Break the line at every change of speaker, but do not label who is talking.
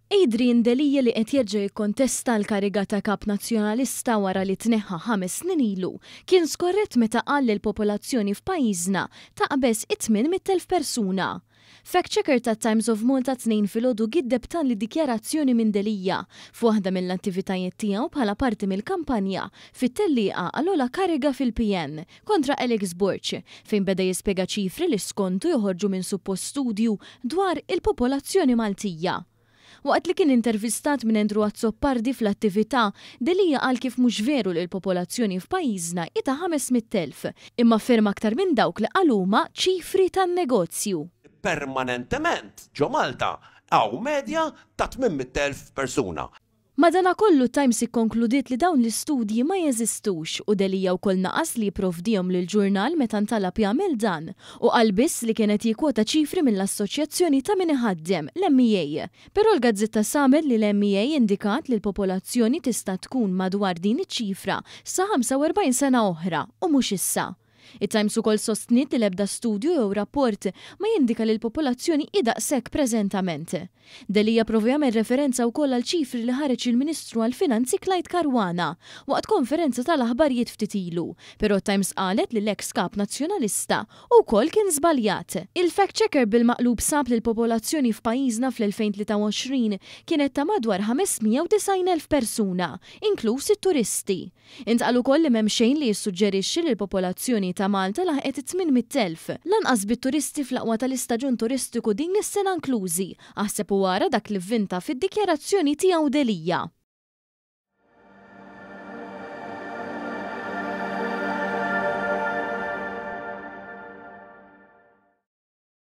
Adrian Delia li qed jerġa' jikkontesta l-kariga ta' Kap Nazzjonalista wara li tneħħa 5 snin ilu, kien skorrett meta qal li l-popolazzjoni f'pajjiżna taqbeż it-800,000 persuna. Fact checker ta' Times of Malta 2 filgħodu giddeb tali dikjarazzjoni minn Delia f'waħda mill-attivitajiet tiegħu bħala parti mill-kampanja fit-tellieqa għal kariga fil-PN kontra Alex Borg, fejn beda jispjega ċifri li skontu joħorġu minn suppost studju dwar il-popolazzjoni Maltija. Waqt li kien intervistat minn Andrew Azzopardi fl-attività, Delia qal kif mhux veru li l-popolazzjoni f'pajjiżna hi ta' 500,000, imma ferm aktar minn dawk li qalu huma ċifri tan-negozju.
Permanentement ġo Malta hawn medja ta' 800,000 persuna.
Madanakollu, Times ikkonkludiet li dawn l-istudji ma jeżistux u Delia wkoll naqas li jipprovdihom lill-ġurnal meta ntalab jagħmel dan u qal biss li kienet jikkwota ċifri mill-Assoċjazzjoni ta' min iħaddem, l-MEA. Però l-gazzetta sabet li l-MEA indikat li l-popolazzjoni tista' tkun madwar din iċ-ċifra sa 45 sena oħra u mhux issa. It-Times ukoll sostniet li l-ebda studju jew rapport ma jindika li l-popolazzjoni hi daqshekk preżentament. Delia prova jagħmel referenza wkoll għal ċifri li ħareġ il-Ministru għall-Finanzi Clyde Caruana waqt konferenza tal-aħbarijiet ftit ilu, però Times qalet li l-ex kap nazzjonalista wkoll kien żbaljat. Il-fact checker bil-maqlub sab li l-popolazzjoni f'pajjiżna fl-2023 kienet ta' madwar 590,000 persuna, inkluż it-turisti. Intqal ukoll li m'hemm xejn li jissuġġerixxi li l-popolazzjoni ta' Malta laħqet 800,000, lanqas bit-turisti fl-aqwa tal-istaġun turistiku din is-sena inklużi, aħseb u ara dak li vvinta fid-dikjarazzjoni tiegħu Delia.